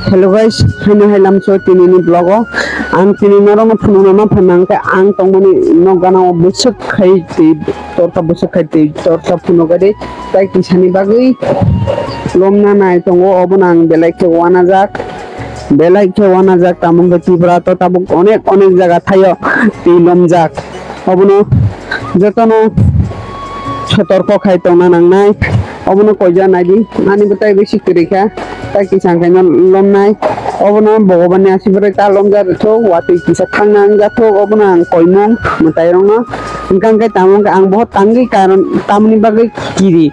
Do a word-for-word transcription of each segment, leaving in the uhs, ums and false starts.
Hello guys, haino hai lamso tini ni vlog o. Ang tini norok no phunukna ma phan ang khe ang tongmani nok gana o bwswk khai twi torta bwswk khai twi torta phunuk gari tai kisani bagwi lomna nai tongo, obono ang belai khe wanajak. Belai khe wanajak, tamo hwnkhe Tripura to tabuk onek onek jaga thaio twi lomjak. Obono jotono sotorko khai tongna nangnai. Obono koija naidi, ani bwtai bisi kwrwi kha, tai kisang khaino lomnai. Obono Bhagwan ni asibrai ta lomjak rwthok, watwi kisa thangna wngjathok, obono ang koimung mwtairokno. Hwnkha hwnkhe tamo hwnkhe ang bohot tangwi karon tamoni bagwi kiri.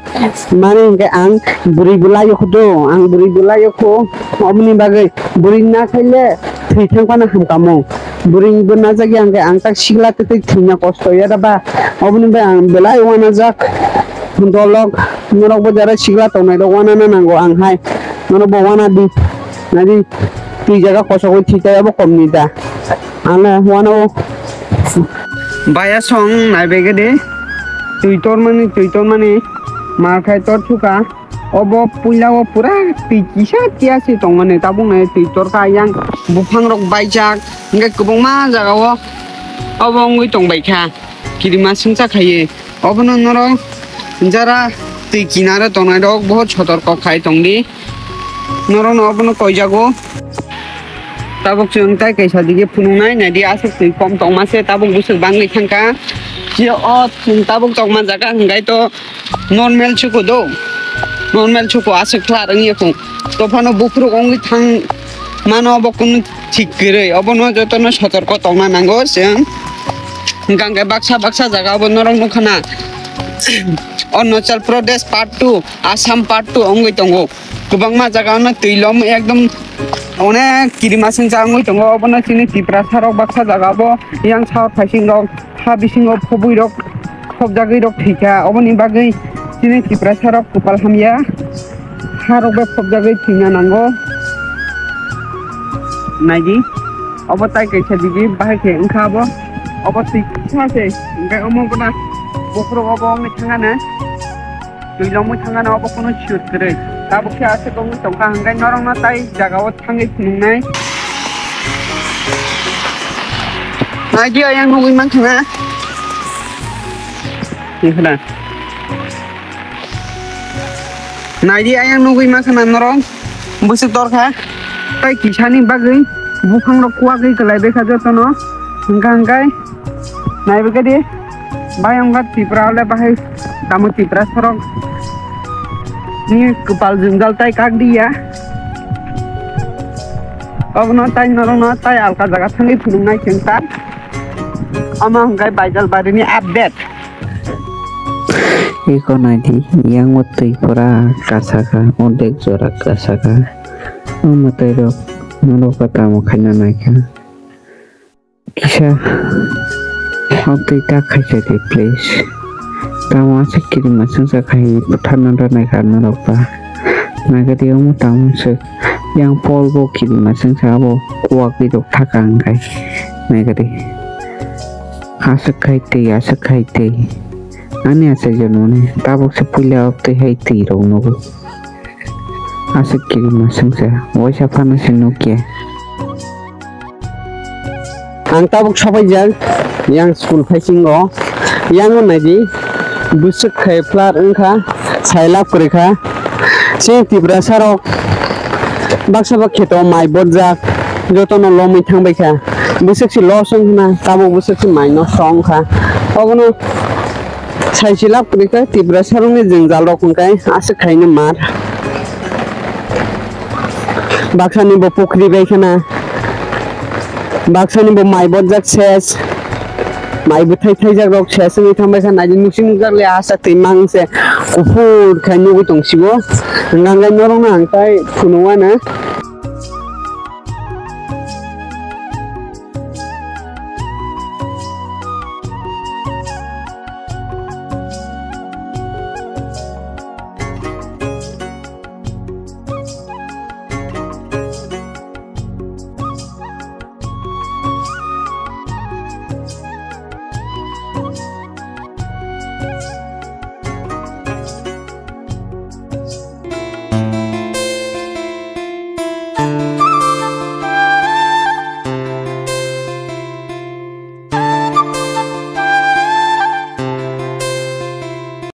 Mani hwnkhe ang bwrwi bwlai o khudu, ang bwrwi bwlai o khu, oboni bagwi bwrwi na khaile thwi thang phano hamkamo. Bwrwi bo najak ya hwnkhe ang tak sikla twi twi thwina kosto ya da ba. Oboni bai ang belai wanajak. Dolok norok bo jara sikla tongnai rok wanana nango ang hai. Norok bo wana di. Nadi twi jaga kosogwi thwi tai abo kom ni da. Ang le wana o. Baya song nai bege de. Twi tormani, twi tormani. Ma khai tor thuka. Obo puila o pura twi kisa tiya se tongmani, tabuk nai twi torkha yang buphang rok baijak, hingke kwbangma jaga o obo wngwi tongbaikha, kirima swngcha khaiwi. Obono norok jara twi kinaro tongnai rok bohot sotorko khai tongdi, norokno obono koijago. Tabuk chwng tai kaisa dige phunuknai naidi, aswk twi kom tongma se, tabuk bwswk bangwi thangkha. Je o chwng tabuk tongma jaga hwnkhe to normal chuku do, normal chuku aswk khlak wngya kung. Tophano buphuruk wngwi thang mano, obo kunu thik kwrwi, obono jotono sotorko tongna nango chwng. Hwnkhe baksa baksa jaga obo norok nukha na, Arunachal Pradesh part two, Assam part two wngwi tongo. Kwbangma jaga no twi lom ekdom onek kirima swngcha wngwi tongo. Obono chini Tiprasa rok baksa jaga bo yang saut phaising rok ha bisingo phobwi rok phobjagwi rok thwikha. Oboni bagwi chini Tiprasa rok kwpal hamya, ha rok bai phobjagwi thwina nango. Naidi, obo tai kaisa digi bahai khe wngkha abo. Obo twi kisa se, hwnkhe omo guna bokhorok obo wngwi thangana. Twi lomwi thangano obo kunu siyut kwrwi. Tabuk khe aswk wngwi tongkha, hwnkhe norokno tai jagao thangwi phunuknai. Naidi, ayang nugwi mankha na. Twi khna. Naidi, ayang nugwi mankha na norok. Bwswk torkha. Tai kisani bagwi buphangrok kuwagwi kwlaibaikha jotono. Hwnkha hwnkhe. Naibe khe di, bayang ba Tripura le bahai tamo Tripura sorok ni kwpal jwngjal tai kak di ya. Obono tai norokno tai alka jaga thangwi phunuknai chwng ta. Omo hwnkhe Baijalbari ni update. Eko naidi, yang o twi pura kasaka, odek jora kasaka. O mwtai rok norok tamo khaina naikha. Kisa o twi ta khaisa di, please. Tamo aswk kirima swngsa khai butharna da naikha norok ba. Naikha di omo tamo swk. Yang pol bo kirima swngsa abo kuwak di rok thaka hwnkhe. Naikha di. Aswk khai twi, aswk khai twi. Ani aswk jonmoni tabuk se puila o twi hai twi rok nugo. Aswk kirima swngsa, waisa phano se nukya. Ang tabuk sopaijak yang school phaisingo, yang naidi bwswk khai flood wngkha, sailab kwrwikha. Chini Tiprasa rok baksa ba kheto mai bojak, jotono lomwi thangbaikha. Bwswk se loss wngkhna, tabuk bwswk se mai nosto wngkha. Obono Saisi lab kwrwi khe Tiprasa rokni jwngjal rok hwnkhe aswk khaino mar. Baksani bo pukhri bai khna. Baksani bo mai bojak ses. Mai bwthai thaijak rok ses wngwi thangbai kha. Naidi nusi nukjak le asa twi mang se kuphur khai nugwi tong sibo. Hwnkhe norok no ang tai phunuk ano.